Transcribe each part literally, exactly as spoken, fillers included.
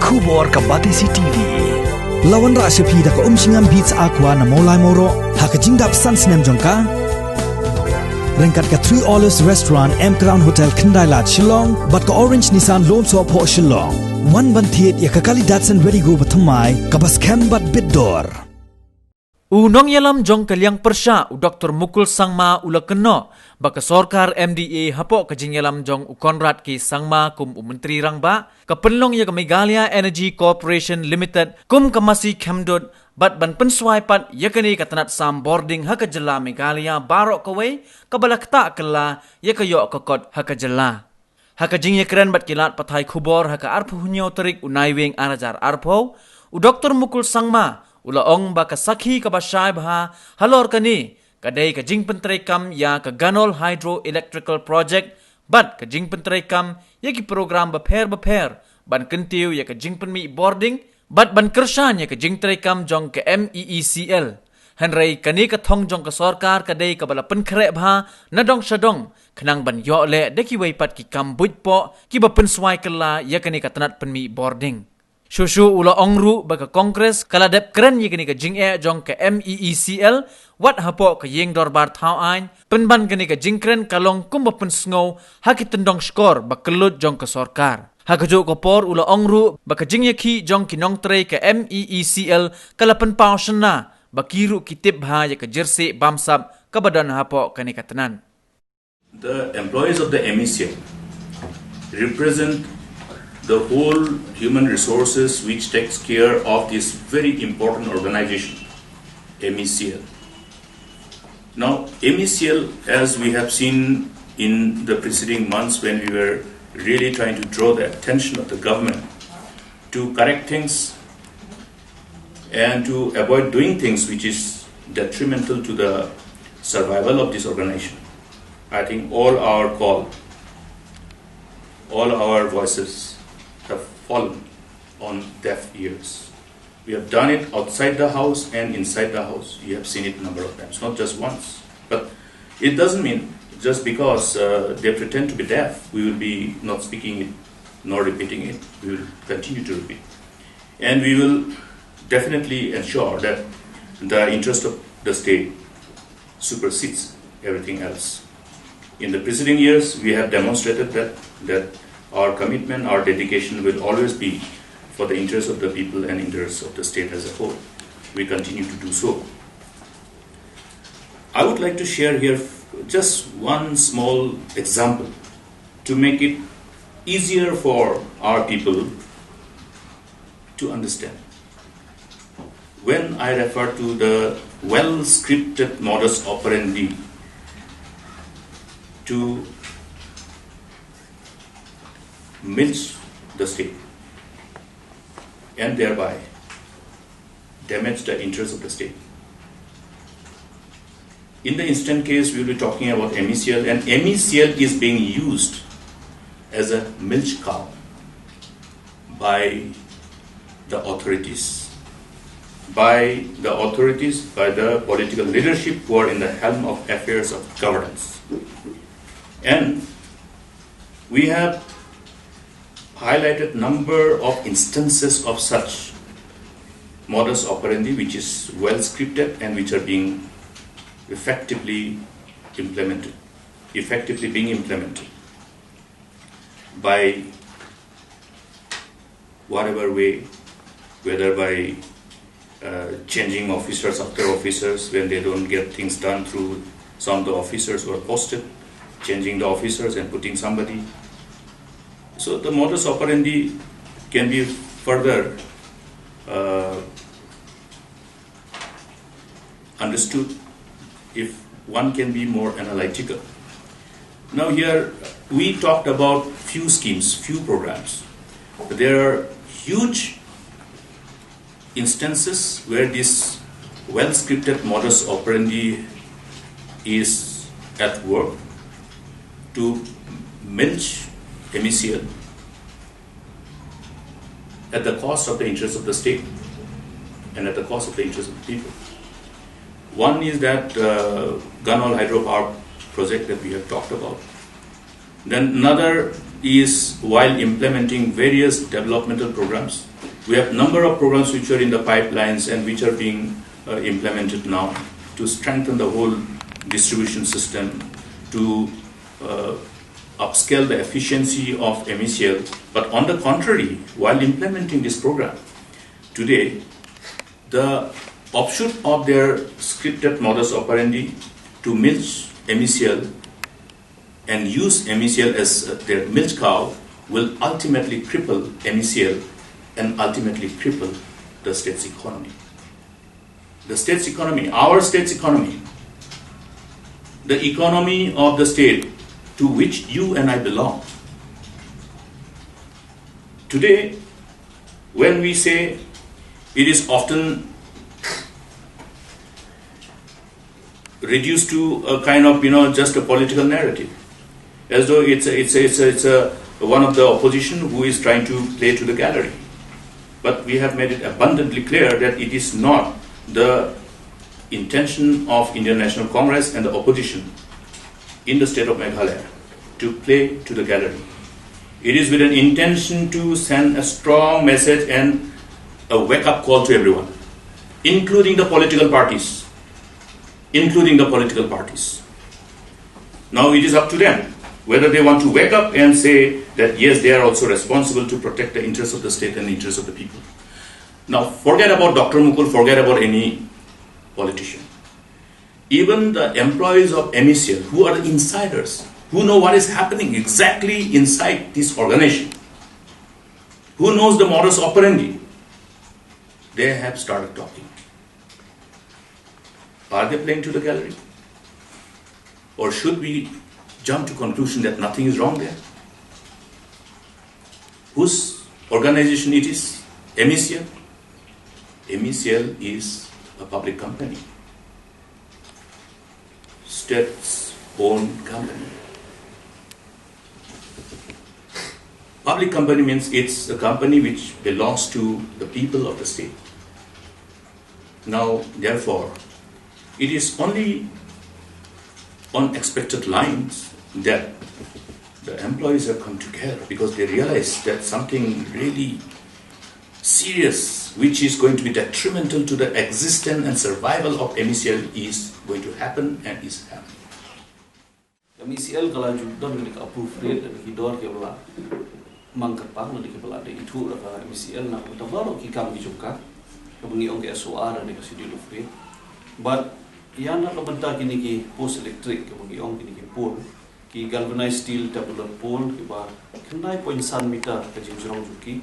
Khubor ka Batesi T V. La wanrah sha phi da ka Umshngam Beats Aqua na Mawlai Mawroh ha ka jingdap san snem jong ka. Ryngkat ka Three Olives Restaurant, M Crown Hotel, Khyndai Lad, Shillong, bad ka Orange Nissan Lumsohphoh, Shillong. Wan ban thied ïa ka kali Datsun Redi-GO bathymmai kaba skhem bad bit dor. U nongïalam jong ka liang pyrshah, u Doktor Mukul Sangma, u la kynnoh ba ka sorkar M D A hapoh ka jingïalam jong u Conrad K Sangma kum u Myntri Rangbah, ka pynlong ïa ka Meghalaya Energy Corporation Limited kum ka masi khemdud bad ban pynswai pat ïa kane ka tnat sam bording ha ka jylla Meghalaya baroh kawei, kaba la ktah kylla ïa ka ïoh ka kot ha ka jylla. Ha ka jingïakren bad ki lad pathai khubor ha ka arphew hynñiew tarik u Naiwieng ar hajar arphew, u Doktor Mukul Sangma u la ong ba ka sakhi kaba shai bha halor kane ka dei ka jingpyntreikam ïa ka Ganol Hydroelectrical Project bad ka jingpyntreikam ïa ki program bapher bapher ban kyntiew ïa ka jingpynmih bording bad ban kyrshan ïa ka jingtreikam jong ka M E E C L. Hynrei kane ka thong jong ka sorkar ka dei kaba la pynkhreh bha na dong sha dong khnang ban ïoh leh da kiwei pat ki kam buit poh kiba pynswai kylla ïa kane ka tnat pynmih bording. Shuh shuh u la ong ruh ba ka Congress ka la dep kren ïa kane ka jingeh jong ka M E E C L wat hapoh ka ïing dorbar thaw aiñ, pynban kane ka jingkren ka long kumba pynsngew ha ki tyndong shkor ba kyllut jong ka sorkar. Ha kajuh ka por u la ong ruh ba ka jingïakhih jong ki nongtrei ka M E E C L ka la pynpaw shynna ba ki ruh ki tip bha ïa ka jyrsieh bamsap kaba don hapoh kane ka tnat. The employees of the M E C L represent the whole human resources which takes care of this very important organization, M E C L. Now, M E C L, as we have seen in the preceding months when we were really trying to draw the attention of the government to correct things and to avoid doing things which is detrimental to the survival of this organization, I think all our call, all our voices have fallen on deaf ears. We have done it outside the house and inside the house. You have seen it a number of times, not just once. But it doesn't mean just because uh, they pretend to be deaf, we will be not speaking it nor repeating it. We will continue to repeat. And we will definitely ensure that the interest of the state supersedes everything else. In the preceding years, we have demonstrated that, that our commitment, our dedication will always be for the interests of the people and interests of the state as a whole. We continue to do so. I would like to share here just one small example to make it easier for our people to understand. When I refer to the well scripted modus operandi to milch the state and thereby damage the interests of the state. In the instant case, we will be talking about M E C L, and M E C L is being used as a milch cow by the authorities, by the authorities, by the political leadership who are in the helm of affairs of governance. And we have highlighted number of instances of such modus operandi which is well scripted and which are being effectively implemented, effectively being implemented by whatever way, whether by uh, changing officers after officers when they don't get things done through some of the officers who are posted, changing the officers and putting somebody. So the modus operandi can be further uh, understood if one can be more analytical. Now here we talked about few schemes, few programs. But there are huge instances where this well-scripted modus operandi is at work to milch M E C L at the cost of the interest of the state and at the cost of the interest of the people. One is that uh, Ganol hydropower project that we have talked about. Then another is while implementing various developmental programs, We have number of programs which are in the pipelines and which are being uh, implemented now to strengthen the whole distribution system, to uh, upscale the efficiency of M E C L. But on the contrary, while implementing this program, today the offshoot of their scripted modus operandi to milk M E C L and use M E C L as uh, their milk cow will ultimately cripple M E C L and ultimately cripple the state's economy. The state's economy, our state's economy, the economy of the state to which you and I belong. Today, when we say, it is often reduced to a kind of, you know, just a political narrative, as though it's a, it's a, it's a, it's a one of the opposition who is trying to play to the gallery. But we have made it abundantly clear that it is not the intention of Indian National Congress and the opposition in the state of Meghalaya to play to the gallery. It is with an intention to send a strong message and a wake-up call to everyone, including the political parties, including the political parties. Now it is up to them whether they want to wake up and say that yes, they are also responsible to protect the interests of the state and the interests of the people. Now forget about Doctor Mukul, forget about any politician. Even the employees of M E C L, who are the insiders, who know what is happening exactly inside this organization, who knows the modus operandi, they have started talking. Are they playing to the gallery? Or should we jump to conclusion that nothing is wrong there? Whose organization it is? M E C L? M E C L is a public company, state's own company. Public company means it's a company which belongs to the people of the state. Now, therefore, it is only on expected lines that the employees have come together because they realize that something really serious, which is going to be detrimental to the existence and survival of M E C L, is going to happen and is happening. M E C L ka la ju don ka approve rate da ki dor ki ba la mang kyrpang da ki ba la da ithuh da ka M E C L na ka bynta baroh ki kam ki jong ka, ka ba ngi ong ka S O R da ka Schedule of Rate. But ïa na ka bynta kine ki post electric ka ba ngi ong kine ki pole, ki galvanized steel tubular pole ki ba khyndai point san meter ka jingjrong jong ki,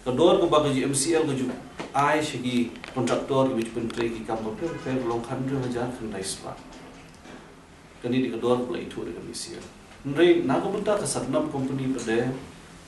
ka dor ka ba ka ji M C L ka ju ai sha ki contractor ki ba ju pyntrei ki kam ba pher pher long khathynriew hajar khyndai spah. Kane dei ka dor ba la ithuh da ka M C L. Hynrei na ka bynta ka Satnam Company pat de,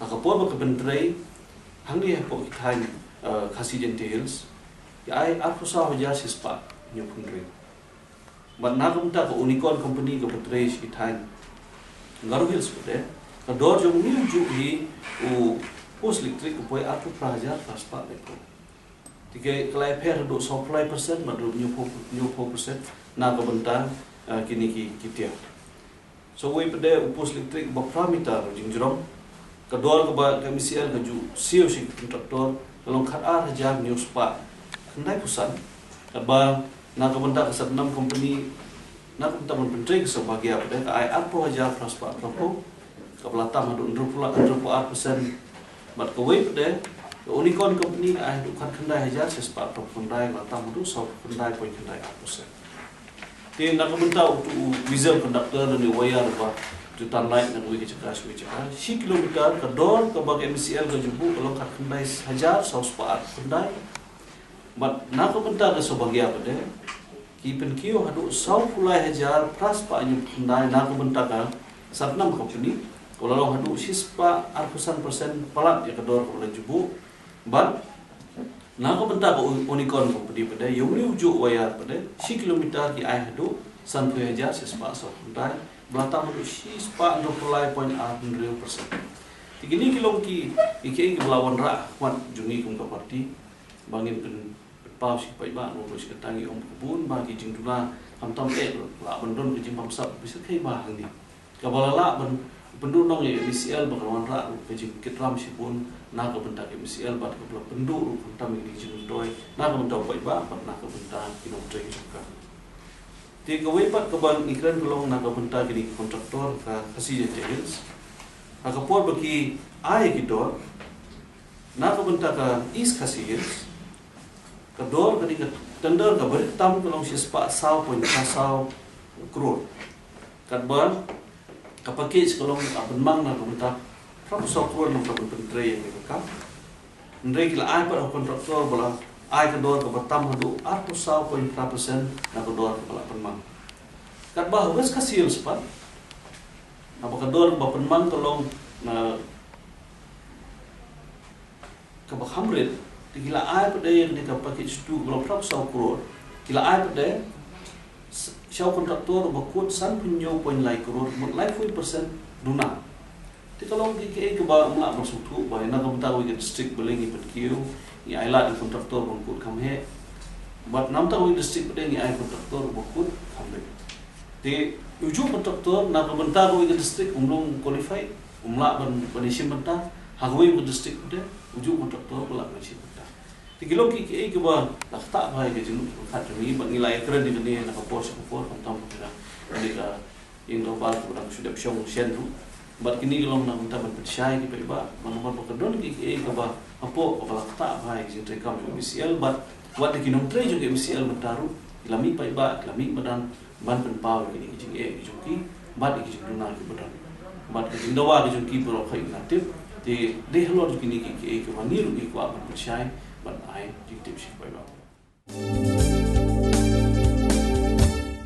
ha ka por ba ka pyntrei hangne hapoh ki thaiñ, eh, Khasi Jaintia Hills, ki ai arphew saw hajar shispah hynñiewphew hynriew. Bad na ka bynta ka Unicon Company ka pyntrei sha ki thaiñ Garo Hills pat de, ka dor jong une u juh hi u post electric ka poi arphew phra hajar phra spah laiphew. Te ka la ïapher haduh sawphew lai percent bad haduh hynñiewphew, hynñiewphew percent na ka bynta, eh, kine ki, ki tiar. Sa kawei pat de u post electric ba phra meter jingjrong, ka dor ka ba ka M C L ka ju siew sha ki contractor ka long khatar hajar hynñiew spah khyndaiphew san. Katba na ka bynta ka Satnam Company, na ka bynta ban pyntrei ka Saubhagya pat de ka ai arphew hajar phra spah phraphew, ka ba la tam haduh hynriewphew la, hynriewphew ar percent. Bad kawei pat de ka Unicon Company ka ai haduh khatkhyndai hajar shispah phraphew khyndai, ka la tam haduh sawphew khyndai point khyndai ar percent. Te na ka bynta utu u diesel conductor lane u wire ba ju tan light na kawei ka jaka sha kawei ka jaka, shi kilometer, ka dor ka ba ka M C L ka ju buh ka long khatkhyndai hajar saw spah arphew khyndai. Bad na ka bynta ka Saubhagya pat de, ki pynkiew haduh sawphew lai hajar phra spah hynñiewphew khyndai na ka bynta ka Satnam Company, ka la long haduh shispah arphew san percent palat ïa ka dor ka ba la ju buh. Bad na ka bynta ka U-, Unicon Company pat de, ïa une u juh wire pat de, shi kilometer ki ai haduh sanphew hajar shispah sawphew khyndai, ba la tam haduh shispah hynriewphew lai point ar hynriew percent. Te kine ki long ki, ki, ki, ki ba la wanrah ha khmat jong ngi kum ka party ba ngin pyn, pynpaw sha ki paidbah, namar ba shi katta ngi ong ba ka bun ba ki jingduna, khamtam eh lah ban don ka jingbamsap ba shyrkhei ba hangne. Ka ba la lah ban Pynduh nong ïa ka M E C L ba ka la wanrah ruh ka jingkitram shibun na ka bynta ka M E C L bad kaba la pynduh ruh khamtam ïa ka jingmyntoi na ka bynta u paidbah bad na ka bynta ki nongtrei jong ka. Te kawei pat kaba ngi kren ka long na ka bynta kine ki kontraktor ka Khasi Jaintia Hills. Ha ka por ba ki ai ki dor na ka bynta ka East Khasi Hills, ka dor kane ka tender kaba rit tam ka long shispah saw point saw saw klur. Katba ka package ka long ka pynmang na ka bynta phra phew saw klur na ka bynta pyntrei ïa ka kam. Hynrei ki la ai pat ha u kontraktor ba la ai ka dor kaba tam haduh arphew saw point phra percent na ka dor kaba la pynmang. Katba ha West Khasi Hills pat, haba ka dor kaba pynmang ka long na kaba kham rit, te ki la ai pat de ïa kane ka package two kaba long phra phew saw klur. Ki la ai pat de s-, sha u kontraktor uba kut sanphew hynñiew point lai klur, mut laiphew percent duna. Te ka long kiei kiei kaba ym lah ban sngewthuh ba na ka bynta kawei ka district balei ngi pynkiew, ngi ai lad ïa u kontraktor ban kut kham heh. Bad na ka bynta kawei ka district pat de ngi ai kontraktor uba kut kham heh. Te ujuh kontraktor na ka bynta kawei ka district um long qualified, um lah ban, ban ïashim bynta, ha kawei ka district pat de ujuh kontraktor ba lah ban ïashim bynta. Te ki long kiei kiei kiba la ktah bha ïa ka jingpyrkhat jong ngi, bad ngi la ïakren ïa kane na ka por sha ka por, khamtam ïa kane ka ïing dorbar kaba dang shu dep shong shen ruh. Bad kine ki long na ka bynta ban pynshai ki paidbah, ban namar ba ka don kiei kiei kaba hapoh kaba la ktah bha ïa ka jingtrei kam jong M E C L, bad wat da ki nongtrei jong M E C L mynta ruh, ki la mih paidbah, ki la mih madan, ban pynpaw ïa kine ki jingeh ki jong ki, bad ïa ki jingduna kiba don. Bad ki jingdawa ki jong ki baroh khoit ngi la tip, te dei halor jong kine kiei kiei kiba ngi ruh ngi kwah ban pynshai, ban ai jingtip sha ki paidbah.